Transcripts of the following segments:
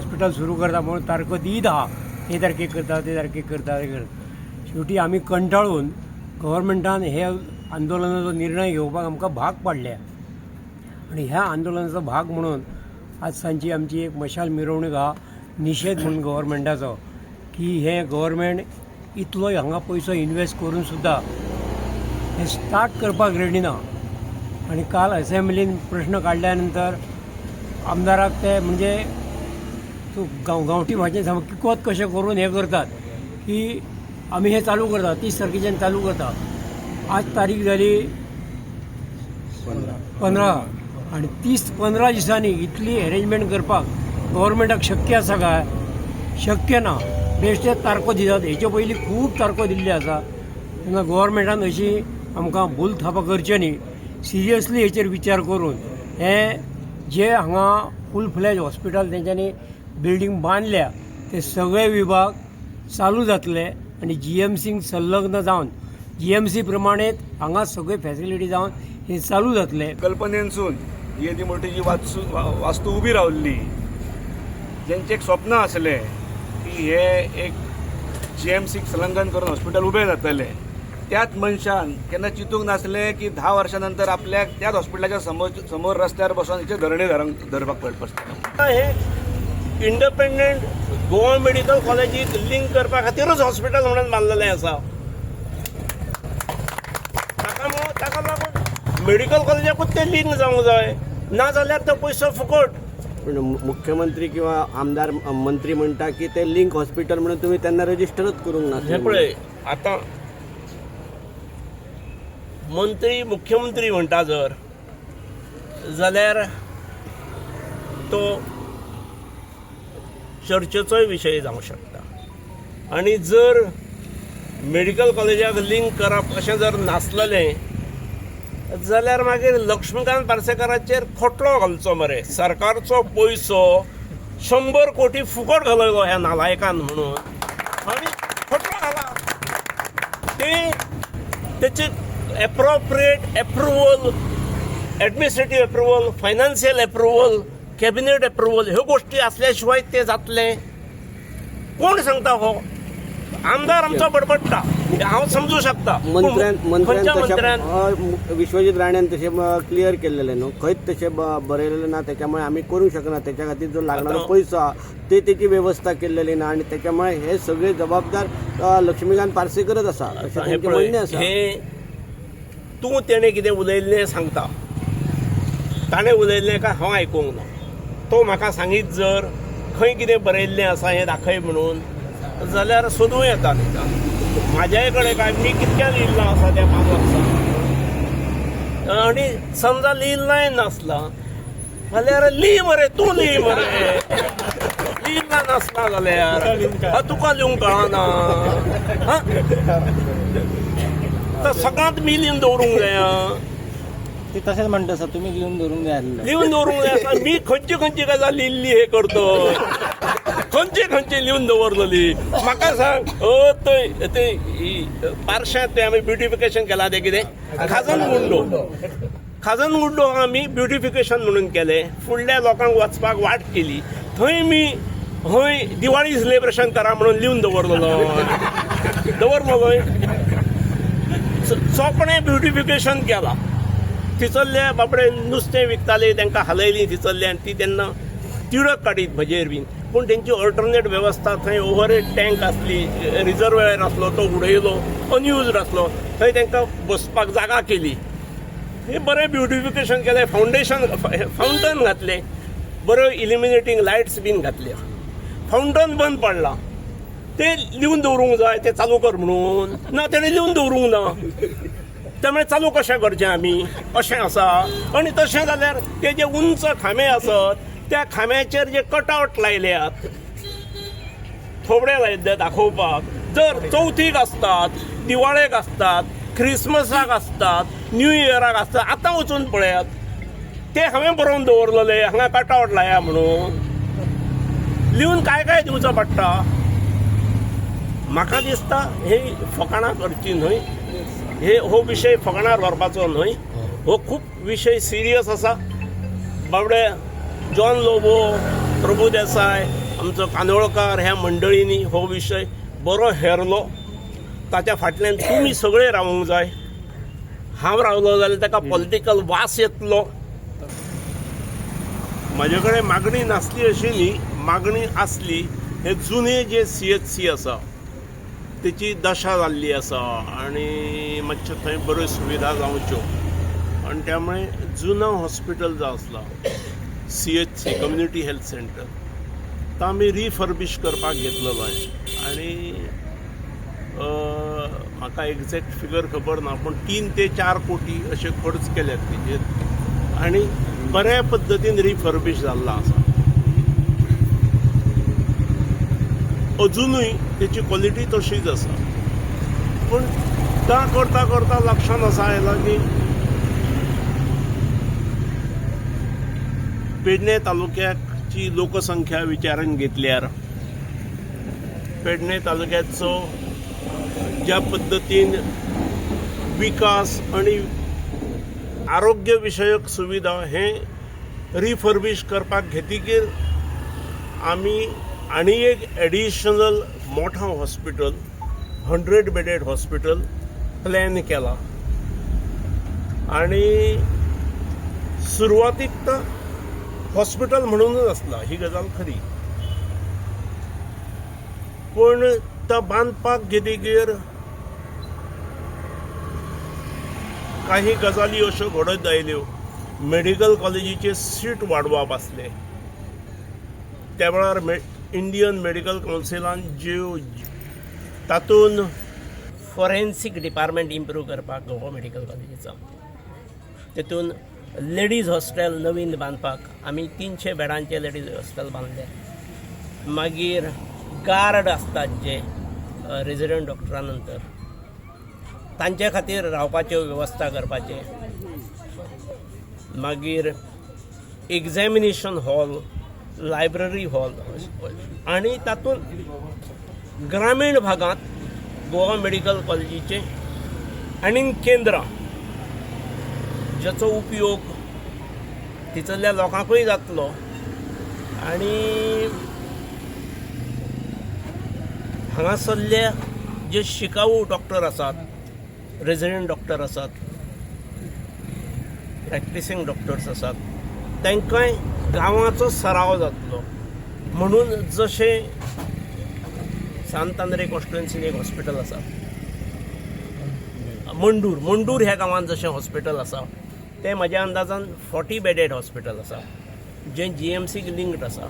Hospital सुरू करता म्हणून तारखो दीत आहा, हे तारखेक करता, ते तारखेक करता, ते करता. शेवटी आमी कंटाळून गव्हर्मेंटान हे आंदोलनाचो निर्णय घेवपाक आमकां भाग पाडल्या आनी ह्या आंदोलनाचो भाग म्हणून आज सांजची आमची एक मशाल मिरवणूक आहा, निशेध म्हणून गव्हर्मेंटाचो, की हे गव्हर्मेंट इतलो हांगा पयसो इन्वेस्ट करून सुद्दां हें स्टार्ट करपाक रेडी ना. आनी काल असेंब्लीन प्रश्न काडल्या नंतर आमदाराक ते म्हणजे तूं गांवठी भाशेन सामकें किकोत कशें करून हें करतात की आमी हें चालू करता, 30 तारखेच्यान चालू करता. आज तारीख जाली 15 आनी 30-15 दिसांनी इतली एरेंजमेंट करपाक गव्हर्मेंटाक शक्य आसा काय? शक्य ना. बेश्टेच तारखो दितात. हेचे पयलीं खूब तारखो दिल्ली आसा. तेन्ना गव्हर्मेंटान अशी आमकां भूल थापां करचें न्ही. सिरियसली हेचेर विचार करून हे जे हांगा फूल फ्लॅज हॉस्पिटल तेंच्यांनी बिल्डींग बांदल्या ते सगळे विभाग चालू जातले आनी जीएमसीक संलग्न जावन जीएमसी प्रमाणे हांगा सगळे फॅसिलिटी जावन हे चालू जातले. कल्पनेनसून ही येदी मोठी जी वास्तू उबी रावल्ली, जेंचें एक स्वप्न आसलें की हे एक जीएमसीक संलग्न करून हॉस्पिटल उबें जातलें, त्याच मनशान केन्ना चिंतूंक नासलें की 10 वर्सां नंतर आपल्याक त्याच हॉस्पिटलाच्या समोर समोर रस्त्यार बसून हेचे धरणे धरपाक पडटलें. हे इंडिपेंडंट गोवा मेडिकल कॉलेजीक लिंक करपा खातीरच हॉस्पिटल म्हणून बांदलेलें आसा. ताका लागून मेडिकल कॉलेजाकूच तें लिंक जावंक जाय, ना जाल्यार तो पयसो फुकट. पण मुख्यमंत्री किंवा आमदार मंत्री म्हणटा की ते लिंक हॉस्पिटल म्हणून तुम्ही त्यांना रजिस्टरच करूंक हे ना. पळय, आतां मंत्री मुख्यमंत्री म्हणटा जर जाल्यार तो चर्चेचोय विशय जावंक शकता. आनी जर मेडिकल कॉलेजाक लिंक करप अशें जर नासलेलें जाल्यार मागीर लक्ष्मीकांत पार्सेकाराचेर खटलो घालचो मरे. सरकारचो पयसो 100 कोटी फुकट घालयलो ह्या नालायकान म्हणून आनी खटलो घाला. ते तेचे appropriate approval, administrative approval, financial approval, cabinet approval ह्यो गोश्टी आसल्या शिवाय ते जातले. कोण सांगता? हो आमदार आमचो बडबडटा, हांव समजू शकता. मंत्र्यान मंत्र्यान खंयच्या मंत्र्यान? तशें विश्वजीत राण्यान तशें क्लियर केल्लेलें न्हू, खंयच तशें बरयलेलें ना, त्याच्यामुळे आमी करूंक शकना. त्याच्या खातीर जो लागणारो पयसो आहा ते तेची वेवस्था केल्लेली ना आनी त्याच्यामुळे हे सगळे जबाबदार लक्ष्मीकांत पार्सेकरच आसा अशें हे तेंचें पळय, म्हणणें आसा. हे तूं तेणें कितें उलयल्लें सांगता, ताणें उलयल्लें काय हांव आयकूंक ना. तो म्हाका सांगीत जर खंय कितें बरयल्लें आसा हें दाखय म्हणून जाल्यार सोदूं येता. म्हाज्याय कडेन काय मी कितक्या लिहिल्लां आसा त्या 5 वर्सां. आनी समजा लिहिल्लांय नासलां जाल्यार ली मरे, तूं ली मरे. लिहिल्लां नासलां जाल्यार तुका लिवंक कळना तर सगळ्यांत मी लिवन दवरूंक जाय. ते तशेंच म्हणटा सर, तुमी लिवन दवरूंक जाय आसलें. लिवन दवरूंक जाय आसा. मी खंयची खंयची गजाल लिल्ली हे करतो, खंयची खंयची लिवन दवरलेली म्हाका सांग. थंय ते पार्शांत ते आमी ब्युटिफिकेशन केलां तें कितें खाजन गुंडो, खाजन गुंडो आमी ब्युटिफिकेशन म्हणून केलें. फुडल्या लोकांक वचपाक वाट केली. थंय मी हय दिवाळी सेलिब्रेशन करा म्हणून लिवन दवरलेलो, दवरलो. चोपणें ब्युटिफिकेशन केलां. थंयसरले बाबडे नुस्तें विकताले तांकां हालयली थंयसरले आनी ती तेन्ना तिडक काडीत म्हजेर बीन. पूण तेंची ऑल्टरनेट वेवस्था थंय ओवरहेड टँक आसली, रिजर्वेयर आसलो तो उडयलो, अनयुज्ड आसलो, थंय तांकां बसपाक जागा केली. हे बरें ब्युटिफिकेशन केलें, फावंडेशन फावंटन घातलें, बऱ्यो इल्युमिनेटींग लायट्स बीन घातल्यो. फावंटन बंद पडलां, ते लिवन दवरूंक जाय, ते चालू कर म्हणून ना, तेणें लिवन दवरूंक ना. त्यामुळे चालू कशें करचें आमी अशें आसा. आनी तशें जाल्यार ते जे उंच खांबे आसत त्या खांब्याचेर जे कटआवट लायल्यात, थोबडे लायिल्ले दाखोवपाक, जर चवथीक आसतात, दिवाळेक आसतात, क्रिसमसाक आसतात, न्यू इयराक आसतात, आतां वचून पळयात ते हांवें बरोवन दवरलेले हांगा कटआवट लाया म्हणून. लिवन काय काय दिवचो पडटा. म्हाका दिसता हे फकाणां करची न्हय, हे हो विशय फकाणां व्हरपाचो न्हय, हो खूब विशय सिरियस आसा. बाबडे जॉन लोबो, प्रभू देसाय आमचो कांदोळकार ह्या मंडळींनी हो विशय बरो हेरलो. ताच्या फाटल्यान तुमी सगळे रावूंक जाय. हांव रावलो जाल्यार ताका पॉलिटिकल वास येतलो. म्हजे कडेन मागणी नासली अशी न्ही, मागणी आसली. हे जुने जे CHC आसा तेची दशा जाल्ली आसा आनी मातश्यो थंय बऱ्यो सुविधा जावच्यो आनी त्यामुळे जुना हॉस्पिटल जो आसला CHC community health centre तो आमी रिफर्बीश करपाक घेतलेलो आहे. आनी म्हाका एग्जॅक्ट फिगर खबर ना, पूण 3 ते 4 कोटी अशे खर्च केल्यात तेजेर आनी बऱ्या पद्दतीन रिफर्बीश जाल्लो आसा. अजुनूय तेची क्वॉलिटी तशीच आसा. पूण ता करता करता लक्षांत आसा आयलां की पेडणे तालुक्याची लोकसंख्या विचारान घेतल्यार पेडणे तालुक्याचो ज्या पद्दतीन विकास आनी आरोग्य विशयक सुविधा हे रिफर्बीश करपाक घेतकीर आमी आनी एक एडिशनल मोठो हॉस्पिटल 100 बेडेड हॉस्पिटल प्लॅन केला. आनी सुरवातीक तर हॉस्पिटल म्हणूनच आसला, ही गजाल खरी. पूण तो बांदपाक घेतकीर काही गजाली अश्यो घडत आयल्यो. मेडिकल कॉलेजीचे सीट वाडोवप आसले त्या वेळार इंडियन मेडिकल कावन्सिलान ज्यो तातूंत फॉरेन्सीक डिपार्टमेंट इम्प्रूव करपाक गोवा मेडिकल कॉलेजीचो, तेतून लेडीज हॉस्टेल नवीन बांदपाक आमी 300 बेडांचे लेडीज हॉस्टेल बांदले. मागीर गार्ड आसतात जे रेजिडंट डॉक्टरा नंतर तांचे खातीर रावपाच्यो वेवस्था करपाचे. मागीर एग्जॅमिनेशन हॉल, लायब्ररी हॉल आनी तातूंत ग्रामीण भागांत गोवा मेडिकल कॉलेजीचे आनी केंद्रां ज्याचो उपयोग थंयसरल्या लोकांकूय जातलो आनी हांगासरले जे शिकाऊ डॉक्टर आसात, रेजिडंट डॉक्टर आसात, प्रॅक्टिसींग डॉक्टर्स आसात, तांकांय गांवाचो सराव जातलो. म्हणून जशें सांत आंद्रे कॉन्स्टिट्युएन्सीन एक हॉस्पिटल आसा, मंडूर मंडूर ह्या गांवांत जशें हॉस्पिटल आसा तें म्हज्या अंदाजान 40 बेडेड हॉस्पिटल आसा जें GMCक लिंक्ड आसा.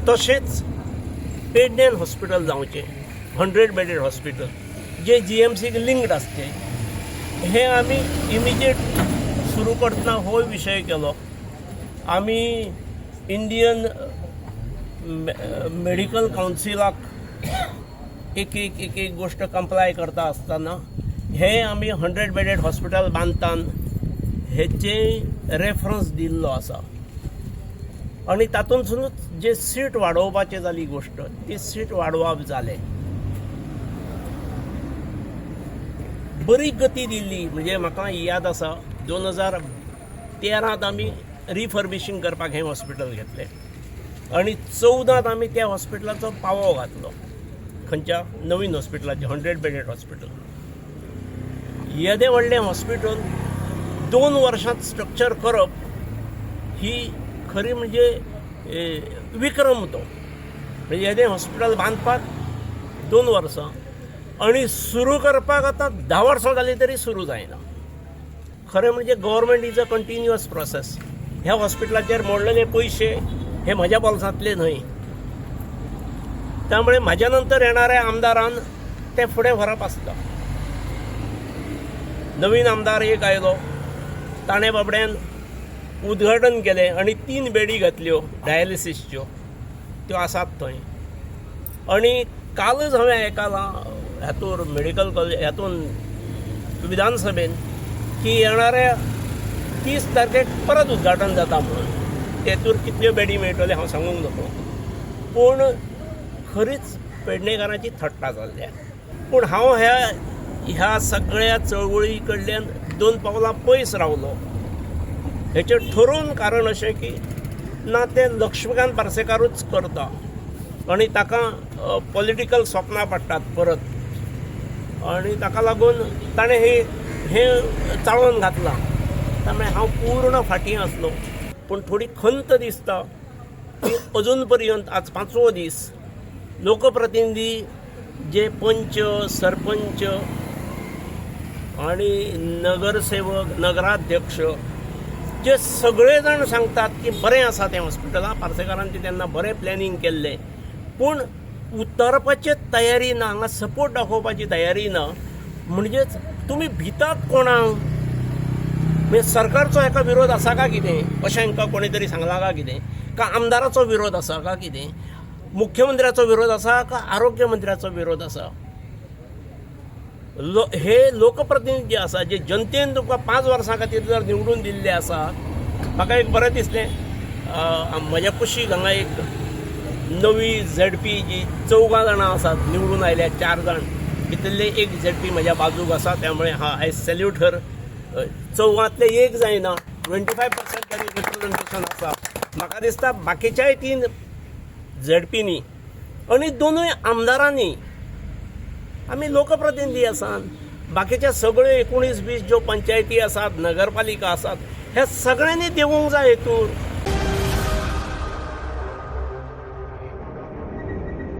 तशेंच पेडण्यान हॉस्पिटल जावचें 100 बेडेड हॉस्पिटल जें GMCक लिंक्ड आसचें. हें आमी इमिजिएट सुरू करतना होय विशय केलो. आमी इंडियन मेडिकल कावन्सिलाक एक एक एक एक गोश्ट कंप्लाय करता आसतना हें आमी 100 बेडेड हॉस्पिटल बांदतान हेचे रेफरन्स दिल्लो आसा. आनी तातूंतसुनूच जे सीट वाडोवपाचें जाली गोश्ट, ती सीट वाडोवप जालें. बरी गती दिल्ली. म्हणजे म्हाका याद आसा 2013 आमी रिफर्बिशींग करपाक हें हॉस्पिटल घेतलें आनी 14 आमी त्या हॉस्पिटलाचो पावो घातलो खंयच्या नवीन हॉस्पिटलाचें 100 बेडेड हॉस्पिटल. येदें व्हडलें हॉस्पिटल 2 वर्षांत स्ट्रक्चर करप ही खरी म्हणजे विक्रम तो. म्हणजे येदें हॉस्पिटल बांदपाक 2 वर्सां आनी सुरू करपाक आतां 10 वर्सां जालीं तरी सुरू जायना. खरें म्हणजे government is a continuous process. ह्या हॉस्पिटलाचेर मोडलेले पयशे हे म्हज्या बोल्सांतले न्हय, त्यामुळे म्हाज्या नंतर येणाऱ्या आमदारान ते फुडें व्हरप आसता. नवीन आमदार एक आयलो, ताणें बाबड्यान उद्घाटन केलें आनी 3 बेडी घातल्यो डायलिसीसच्यो, त्यो आसात थंय. आनी कालच हांवें आयकलां हातूर मेडिकल कॉलेज हातून विधानसभेन की येणाऱ्या 30 तारखेक परत उद्घाटन जाता म्हणून. तेतूर कितल्यो बेडी मेळटल्यो हांव सांगूंक नको, पूण खरीच पेडणेकारांची थट्टा जाल्ल्या. पूण हांव ह्या सगळ्या चळवळी कडल्यान 2 पावलां पयस रावलो. हेचें ठरोवन कारण अशें की ना तें लक्ष्मीकांत पार्सेकारूच करता. आनी ताका पॉलिटिकल स्वप्नां पडटात परत आनी ताका लागून ताणें हे हें चाळोवन घातलां. त्यामुळे हांव पूर्ण फाटीं आसलो, पूण थोडी खंत दिसता की अजून पर्यंत आज 5वो दीस लोकप्रतिनिधी जे पंच, सरपंच आणि नगरसेवक, नगराध्यक्ष जे सगळे जाण सांगतात की बरें आसा तें हॉस्पिटलां, पार्सेकारान ती तेन्ना बरें प्लॅनिंग केल्लें, पूण उतरपाची तयारी ना, हांगा सपोर्ट दाखोवपाची तयारी ना. म्हणजेच तुमी भितात कोणाक? म्हणजे सरकारचो हेका विरोध आसा काय कितें अशें हांकां कोणी तरी सांगलां काय कितें, का आमदाराचो विरोध आसा काय कितें, मुख्यमंत्र्याचो विरोध आसा का आरोग्य मंत्र्याचो विरोध आसा? हे लोकप्रतिनिधी जे आसा जे जनतेन तुमकां 5 वर्सां खातीर जर निवडून दिल्ले आसा. म्हाका एक बरें दिसलें, म्हज्या कुशीक हांगा एक नवी झेडपी जी 4 जाणां आसात निवडून आयल्या, 4 जाण भितरले एक झेडपी म्हज्या बाजूक आसा, त्यामुळे हा आय सॅल्यूट हर. 4 एक जायना, 25% तरी रिप्रेझेंटेशन आसा. म्हाका दिसता बाकीच्याय 3 झेडपींनी आनी 2 आमदारांनी, आमी लोकप्रतिनिधी आसात, बाकीच्या सगळ्यो 19-20 ज्यो पंचायती आसात, नगरपालिका आसात, ह्या सगळ्यांनी देवूंक जाय हेतूर.